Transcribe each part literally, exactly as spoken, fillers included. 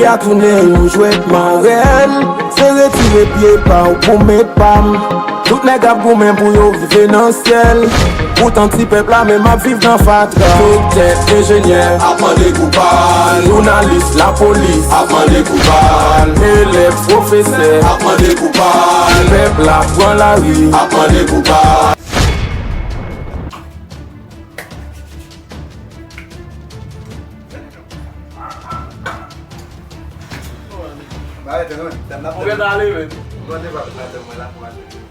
A tounen yon jwèt marèl, se retire pye pa w pou met pa m. Tout nèg ap goumen pou yo rive nan syèl. Poutan ti pèp la menm ap viv nan fatra. Doktè, enjenyè ap mande kou pa l. Jounalis, lapolis ap mande kou pa l. Elèv, pwofesè ap mande kou pa l. Pèp la pran lari ap mande kou pa l. Ba, rete non, dam nan. Ou gentan ale, men. Mwen te pa madanm mwen la pou madanm mwen.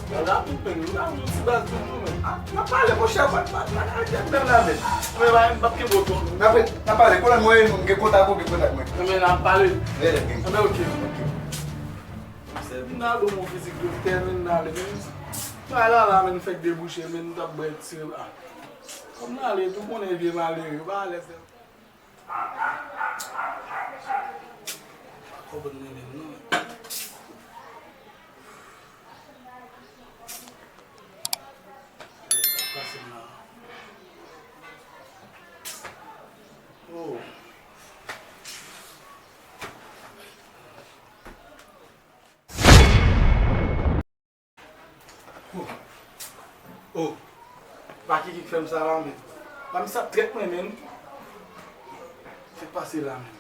Nan la pou peng, nou la pou ti baz pou nou, men. Ah, n ap pale, monchè, pa, pa, pa arete ak dam nan, men. Mwen pa, m p ap kenbe w twòp. N ap, n ap pale, konnen mwen, m gen kontak ou, gen kontak mwen. Enben, n ap pale. Enben, ok. Ok. Se vin al bon, bon fizik doktè, men, n ale, men. Bay la, la, men, fèk debouche, men, nou t ap bwè ti, ah. Kòm n ale, tou konnen vye malere, yo pa alèz. Pa konprann mwen menm non. Sa k pase m la? Oh. Oh. Oh. Paki ki fè m sa la, men. Pa misye ap trèt mwen, men. Sa k pase la, men.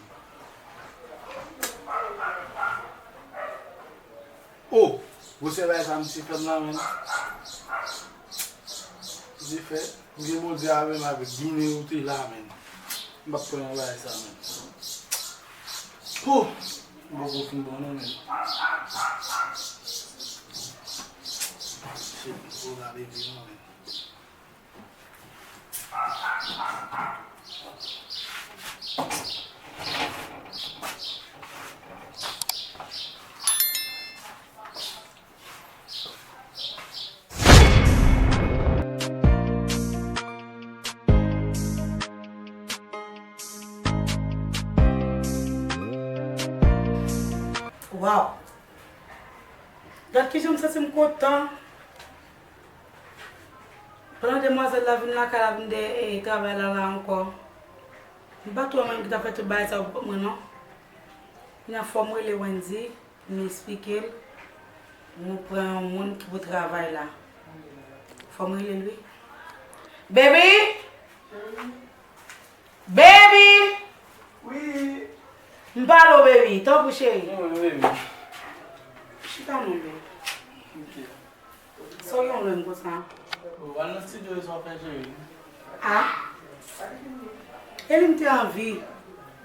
Oh. Gwosè bagay sa misye fè m la, men. Misye fè. M gen Bondye avè m avèk ginen ou te la, men. M p ap kwè nan bagay sa, men. Huh! M poko fin bon non, men. Shit, m poko ka bebe non, men. Waw! Gad kijan m santi m kontan. Pandan demwazèl la vin lakay la, vin de, eh, travay la, la ankò. M pa twò renmen ki ta fè tout bagay sa yo pou mwen, non. Kounye a fò m rele Wendy. M esplike l, mwen pran yon moun ki pou travay la. Fò m rele l, wi. Baby! Baby! Wi. M pale w, baby. Tanpri, cheri. Wi, baby. Chita non, baby. Ok. Sa w gen w lwen konsa? Ou al nan estidyo e sa w fè, cheri? Ah? E li m te anvi.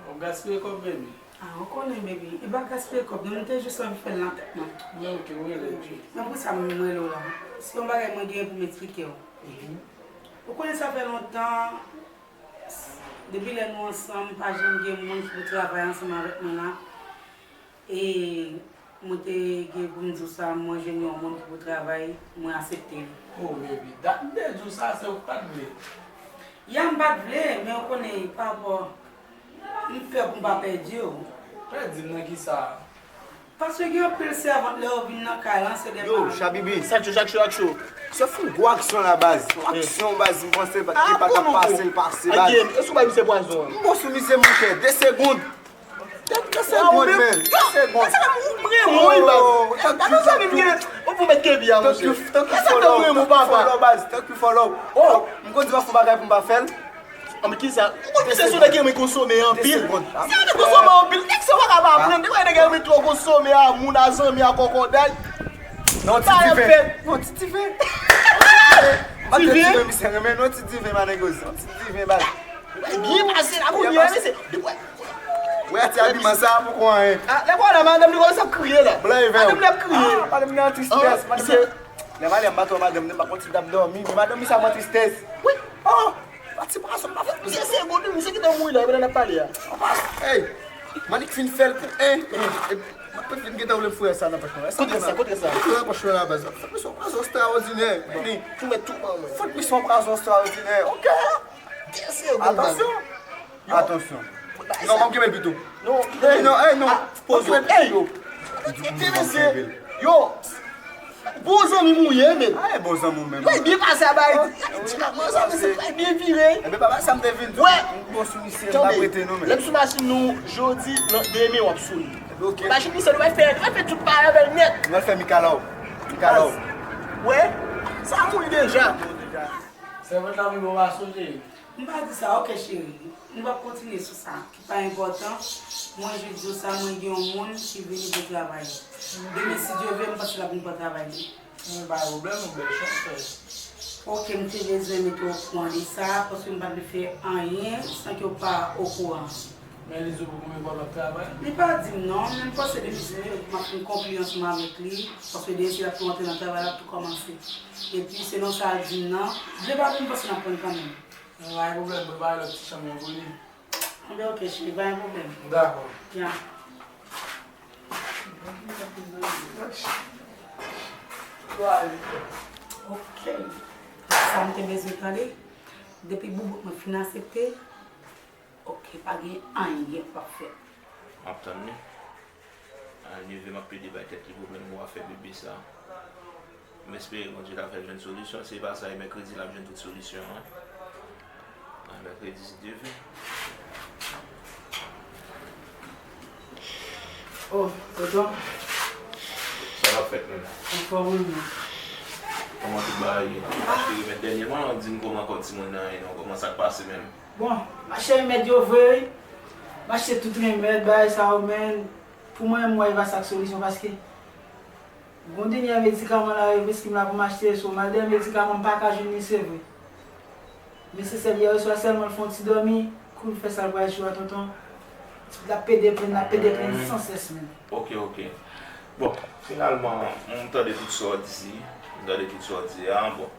Ou gaspiye kòb, baby. Ah, ou konnen, baby. E pa gaspiye kòb, non, m te jis anvi fè l nan tèt mwen. Men ok, ou rele, cheri. Men poukisa m rele w la? Se yon bagay mwen gen pou m eksplike w. Mhm. Ou konnen sa fè lontan, depi lè nou ansanm, pa janm gen moun ki pou travay ansanm avèk mwen la. E mwen te gen pou m di w sa, mwen jwenn yon moun ki pou travay, mwen aksepte l. Oh, baby, dat m te di w sa, se ou k pa t vle. Ya, m pa t vle, men ou konnen, pa rapò, m pè pou m pa pèdi w. Pèdi m nan kisa? Paske gen anpil sèvant lè yo vin nan kay lan, se de... Yo, Chabibi. Sak cho, sak cho, sak cho. Se fout gwo aksyon la, baz. Aksyon, baz, m panse ki pa t ap pase l pase, baz. Èske w bay misye pwazon an? M bon sou misye, monchè, de segonn. Tèt kase gòd, men. Kase gòd. Ou renmen, wi, baz. Gade sa, menm gen. Ou pou met kebi a, monchè. Thank you, thank you for love. Thank you for love, baz. Thank you for love. Oh, m konn di w ap fè bagay pou m pa fè l. An, men kisa? Ou konn misye se yon nèg ki renmen konsome anpil. Se yon nèg ki konsome anpil. Nèg sa pa ka pa pran. Depi nèg renmen twò konsome a moun, a zanmi, a kòkòday. Non, ti diven. Non, ti diven. M pa t diven, misye renmen non, ti diven, manegoz. Ti diven, baz. Byen pase la, kounye a, mesye. Wè ti abiman sa, poko anyen. Ah, lè wè la, madanm li kòmanse ap kriye la. Blan e vè. Madanm li ap kriye. Ah, madanm li an tristès, madanm. Lè m ale, m pa twò madanm li, m pa konn si l t ap dòmi, men madanm li sa pran tristès. Wi. Oh, pati pwason, m pa fè. Misye se bon, misye ki te mouri la, epi lè n ap pale a. Hey, Manik fin fè l pou en. M ap fin gentan oule m foure sa nan pòch mwen. Kote sa, kote sa? Kote sa nan pòch mwen la, baz? Fòk misye yon pwason ekstraòdinè. Tou mèt tou ban mwen. Fòk misye yon pwason ekstraòdinè. Ok. Atansyon! Atansyon! Non, m ap kenbe l pito. Non, non, ey, non. Poze w. Ey, yo. Yo. Bon zanmi m ou ye, men. A, e bon zanmi w menm. Mwen byen pase a bay. Ti la, bon zanmi, se pa byen vire. Enben, papa, sa m te vin di w. Wè. Bon sou misye, m pa prete non, men. Lè m sou machin nou jodi, nan demen w ap sou li. Ok. Machin misye, nou va fè, nou va fè tout bagay avè l nèt. Nou va fè Mikalaw. Mikalaw. Wè, sa mouri deja. Sèvant la, wi, bon, pa sonje. M pa di sa, ok, cheri. Nou p ap kontinye sou sa, ki pa enpòtan. Mwen jis di w sa, mwen gen yon moun ki vini pou travay. Demen, si Dye vle, m panse l ap vin pran travay li. Mwen pa gen pwoblèm, yon bèl chans, frè. Ok, m te bezwen mete w okouran de sa, paske m pa t vle fè anyen san ke w pa okouran. Men li di w pou konbyen fwa l ap travay? Li pa di m non, men m panse depi si Dye vle, m ap fin konkli ansanm avèk li, paske demen si l ap tou rantre nan travay, l ap tou kòmanse. Epi, selon sa l di m nan, vle pa vle, m panse n ap pran l kanmenm. Mwen pa gen pwoblèm, prepare lòt ti chanm nan pou li. Anben, ok, cheri, pa gen pwoblèm. Dakò. Ya. Ok. Sa m te bezwen tande. Depi boubout mwen fin aksepte, ok, pa gen anyen k p ap fèt. M ap tann li. Al neve m ap plede bay tèt li pwoblèm pou afè bebe sa. M espere Bondye ta fè l jwenn solisyon. Si e pa sa, e mèkredi l ap jwenn tout solisyon an. Nan mèkredi, si Dye vle. Oh, tonton. Sa k ap fèt menm? Anfòm wi, men. Kòman tout bagay ye? M achte remèd dènyèman, ou di m kòman kò timoun nan ye non, kòman sa k pase menm? Bon, m achte remèd yo vre wi. M achte tout remèd, bagay sa yo, men pou mwen menm, m wè e pa sa k solisyon, paske gon dènyè medikaman la, yo preskri m la pou m achte, so m al dèyè medikaman, m pa ka jwenn li, se vre. Men se sèl yè oswa sèlman l fè yon ti dòmi, kou l fè sa l pral jwe a, tonton. L ap pede plenn, l ap pede plenn san sès menm. Ok, ok. Bon, finalman, m tande tout sa w di, m tande tout sa w di a, bon.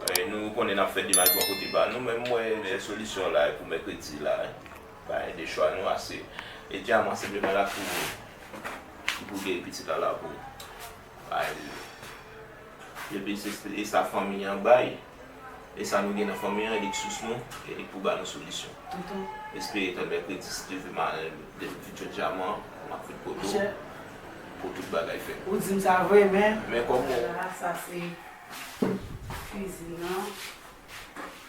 E, nou konnen n ap fè demach bò kote pa nou, men m wè solisyon la pou mèkredi la, e. Pa gen de chwa, nou ase. E dyaman senpleman la pou, pou geri pitit la la pou. Ay, epi se, e sa fanmi an bay, e sa nou gen nan fanmi an, e li k sous nou, e li k pou ba nou solisyon. Tonton. Espere tan mèkredi, si Dye vle, ma, de, fidyo dyaman, m ap vin kote w pou tout bagay fèt. Ou di m sa vre, men. Men kòm ou. Sa se kwizin nan.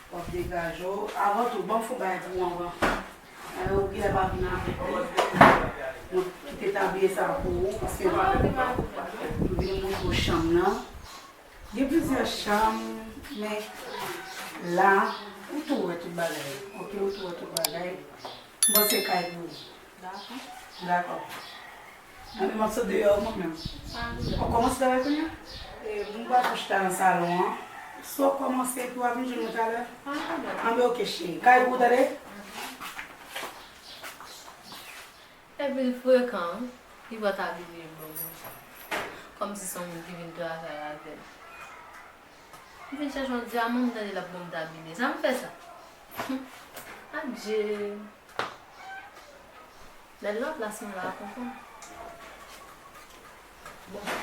W ap degaje w. Avan tou, ban m fè yon bagay pou ou anvan. Alò, ou genlè pa vin avèk li. Mwen kite tabliye sa pou ou, paske m vin montre w chanm nan. Gen plizyè chanm, men la, ou tou wè tout bagay. Ok, ou tou wè tout bagay. M panse kay pou ou. Dakò. Dakò. Anben, m ap sot deyò mwen menm. Ou kòmanse travay kounye a? E, m pral tou chita nan salon an. Si w kòmanse, epi w a vin jwenn mwen talè. Anben, ok, cheri. Kay pou ou, tande? Epi l frekan, wi. Li pral abitye ban mwen. Kòmsi se yon moun ki vin travay avè l. M vin chèche yon dyaman, m tande l ap ban m tabile. Sa m fè sa? Adje. Lè l nan plas mwen la, tonton. Bon.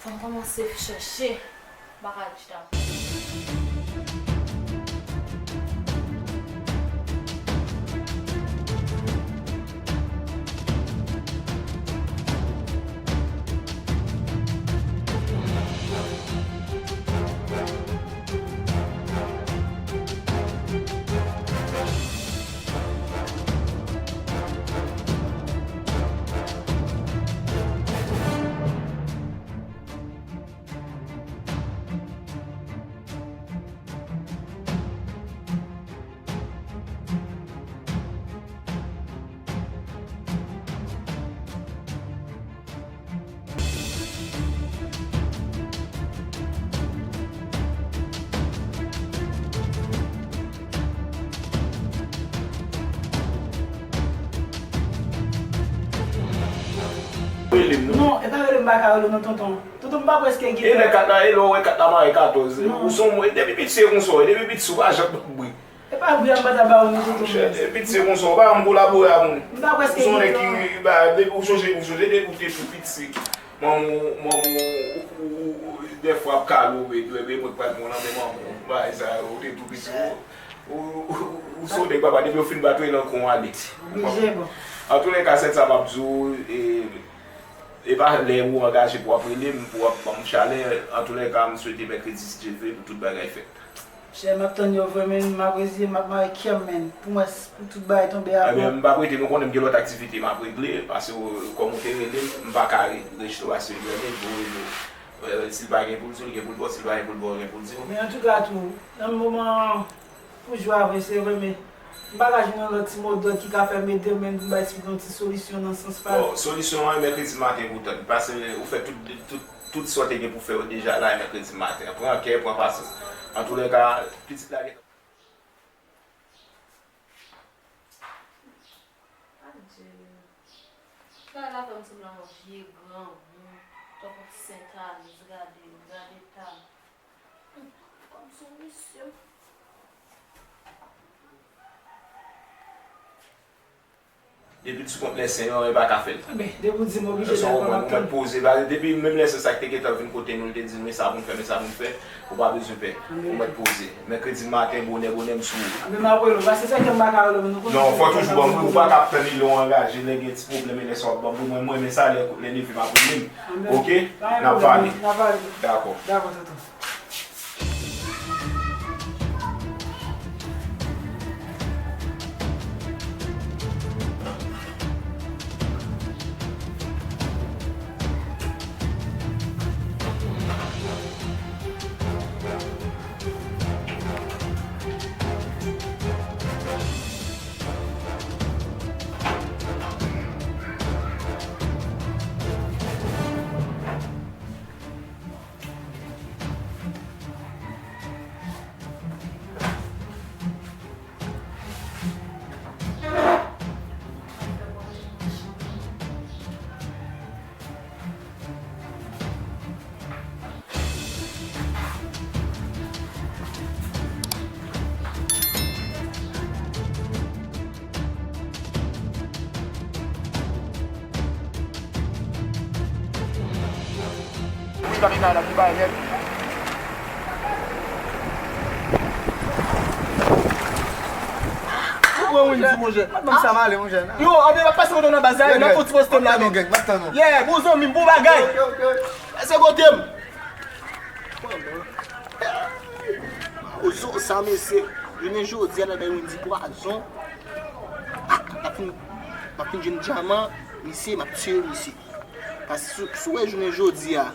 Fò m kòmanse chèche. M pa ka chita. Rele m non. Non, e pa rele m, m pa ka rele w non, tonton. Tonton, m pa prèske gen. E lè kat la, e lè w wè kat la mare katòz. Non. Ou se yon moun, depi piti se konsa w ye, depi piti se w pa janm bri. E pa vre, m pa ta ba ou non, tonton. Monchè, depi se konsa, ou pa janm kolabore ak moun. M pa prèske gen tan. Ou se yon nèg ki, ba, depi ou sonje, ou sonje depi ou te tou piti. Manman w, manman w, ou, ou, ou, dèfwa ap kale w, men, men, men, mwen pral pran nan men manman w. Bagay sa yo, ou te tou piti, ou, ou, ou, ou se yon nèg papa, depi yo fin bat ou, e nan kon w ale. Oblije, bon. Antoulèka, sèt sa m ap di w, e, E pa lè ou angaje pou w ap rele m, pou w ap ban m chalè. Antoulèka, m swete mèkredi, si Dye vle, pou tout bagay fèt. Chè, m ap tann yo vre, men m ap reziye, m ap mare kè m, men. Pou mwen, s- pou tout bagay tonbe a plat. Ebyen, m p ap rete, nou konnen m gen lòt aktivite m ap regle, paske w- kòm ou te rele m, m pa ka re- rejte w, paske rele m, voye m, e, si l pa gen pou l di w, li gen pou l ba w, si l pa gen pou l ba w, li gen pou l di w. Men antouka tou, nan moman an, pou jwa vre, se vre, men m pa ka jwenn yon lòt ti modòd ki ka fè m ede m, men pou m bay ti, yon ti solisyon nan sans pa. Bon, solisyon an, mèkredi maten pou w tann, paske ou fè tout, tout, tout sa w te gen pou fè yo deja la, mèkredi maten. Pran kè, pran pasyans. Antoulèka, pitit la gen Adje. Kay la fè m sanble yon vye granmoun, tankou ti sentaliz, gade m, gade ta. Kòm se yon mesye. Depi l sou kont lè sen yo, anyen pa ka fè l. Enben, depi w di m oblije, dakò, m ap tann. Ou mèt poze, pa- depi menm lè sen sa k te gentan vin kote nou, l te di n, men sa pou n fè, men sa pou n fè, ou pa bezwen pè. Ou mèt poze. Mèkredi maten, bonè, bonè, m sou ou. Anben, m ap rele w, paske se ke m pa ka rele w, men nou konnen. Non, fò toujou ban m wi, ou pa ka ap tann li lè w angaje, lè gen ti pwoblèm, e lè sa w ap ban m wi, mwen, mwen renmen sa, lè, lè neve m ap rele m. Oke? N ap pale. N ap pale. Dakò. Dakò, tonton. Wi, pa gen kay la, ki bay nèt. Ou pran Wendy, monchè. Ban m sa m ale, monchè. Yo, anben, m ap pase kote w nan baz la, m ap fè yon ti poste m la, men. Yeah, bon zanmi m, bon bagay. Pase kote m. Ozo sa, mesye. Jounen jodi a, n al bay Wendy pwazon. Ah, m ap fin, m ap fin jwenn dyaman, mesye, m ap tiye misye. Paske si, si w wè jounen jodi a,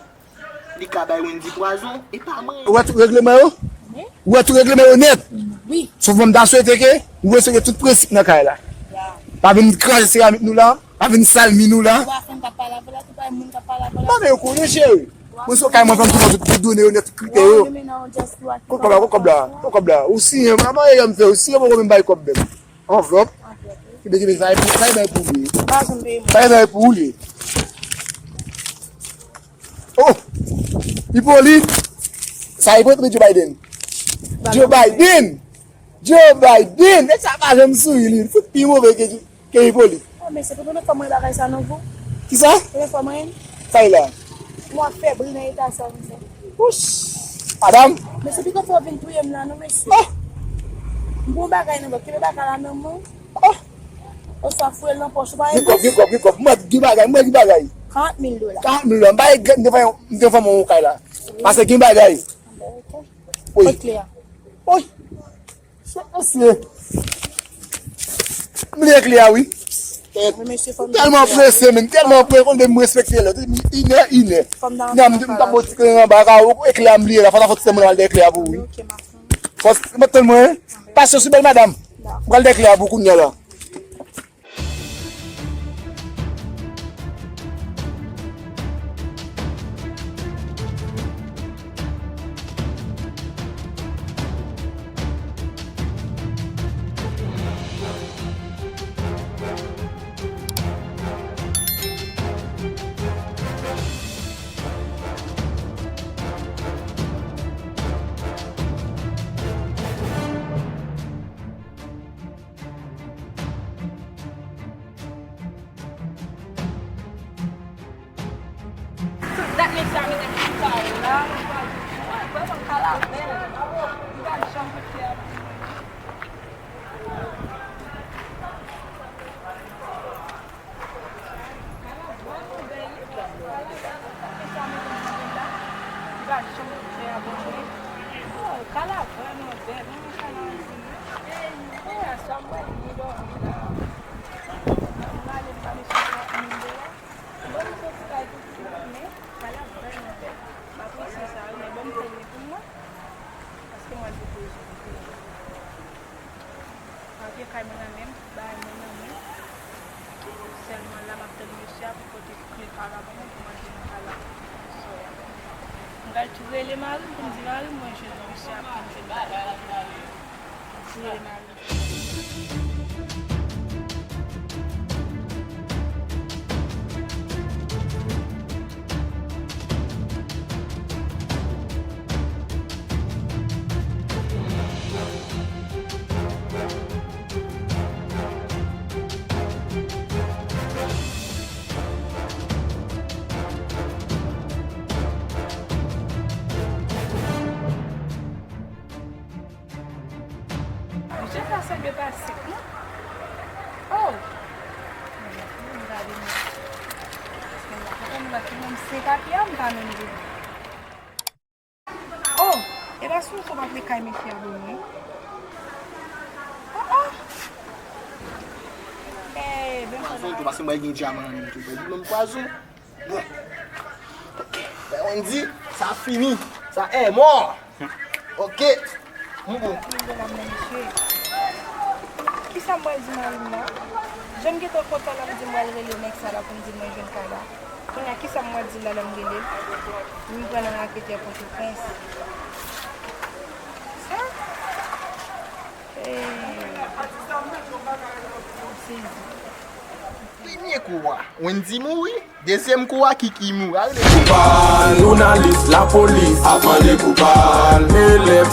li ka bay Wendy pwazon, e pa mwen. Ou wè tout regleman yo? Wi. Ou wè tout regleman yo nèt? Wi. Sèlman m ta swete ke ou respekte tout prensip nan kay la. Ya. Pa vin kraze seramik nou la, pa vin sal mi nou la. Ou pa fè m t ap pale avè l, tout pa moun k ap pale avè l. Non, men yo konnen, cheri. Mwen sou kay mwen, fè m tout, tout done yo nèt, tout kritè yo. Kot kòb la, kot kòb la, kot kòb la. Ou siyen, mwen, mwen, yo m fè, ou siyen, mwen, mwen bay kòb menm. Anvlòp. Anvlòp, wi. Ki bezwen sa, sa e bay pou li. Pa janm peye mwen. Sa e bay pou li. Oh! Ipolit! Sa Ipolit oubyen Joe Biden? Joe Biden! Joe Biden! Nèg sa pa janm souri, li fout pi move ke, ke Ipolit. Oh, men se premye fwa mwen bagay sa non, pou. Kisa? Premye fwa mwen. Sa e la? Mwen fè bri nan eta sa, konsa. Wouch! Madanm! Mesye, pito fò vin touye m la, non, mesye. Oh! M gon bagay nan vant, kenbe bagay la nan men w. Oh! Oswa foure l nan pòch ou, pa gen kòb, gen kòb, gen kòb. Mwen gen bagay, mwen gen bagay. Karant mil dola. Karant mil dola. M pa regrèt, m te fè, m te fè yon kay la. Paske gen bagay. Wi. Kot kle a? Wi. Mesye. M bliye kle a, wi. Wi, mesye, fò m tèlman prese, men, tèlman prese, konn de m respekte lè. Inè, inè. Fò m nan. Nan, m, m t ap bò ti kle anba, ka, ekle a m bliye la, fò sa fò ti tèlman al de ekle a pou ou, wi. Ok, m ap tann. Fò, m ap tann mwen, wi. Pasyans, wi, bèl madanm. Dakò. M pral de ekle a pou kounye a la. Dat m egzamine pita yo la, mwen pral di, mwen, mwen, mwen ka lavel, m pa janm fè. Kay la vrèman bèl, wi. Pote kle kay la ban mwen pou m antre nan kay la. M pral tou rele mari m pou m di mari m mwen jwenn yon mesye ap vin jwenn mwen. M tou rele mari m. Mesye sa sanble pa senk non. Oh! Gade non. Paske m pa konprann lòt ki menm senk a pye a m pa menm gen. Oh! E pa sou tou m ap li kay mesye a pou mwen. Oh oh! Eh, ben pwazon tou, paske mwen gen dyaman nan men m tou. Mwen di menm pwazon. Bon. Ok. Ben, Wendy, sa fini. Sa è mò. Ok. M bon. Mwen la, men mesye. Kisa m pral di mari m la? Jan m gentan kontan la, m di m pral rele nèg sa la pou m di l mwen jwenn kay la. Kounye a, kisa m pral di l la lè m rele l? M pran nan raketè Pòtoprens. Sa? Hey. M sezi. Premye kou a, Wendy mouri. Dezyèm kou a, Kiki mouri. Al de kou. Koupab, jounalis, lapolis, ap mande koupab. Elèv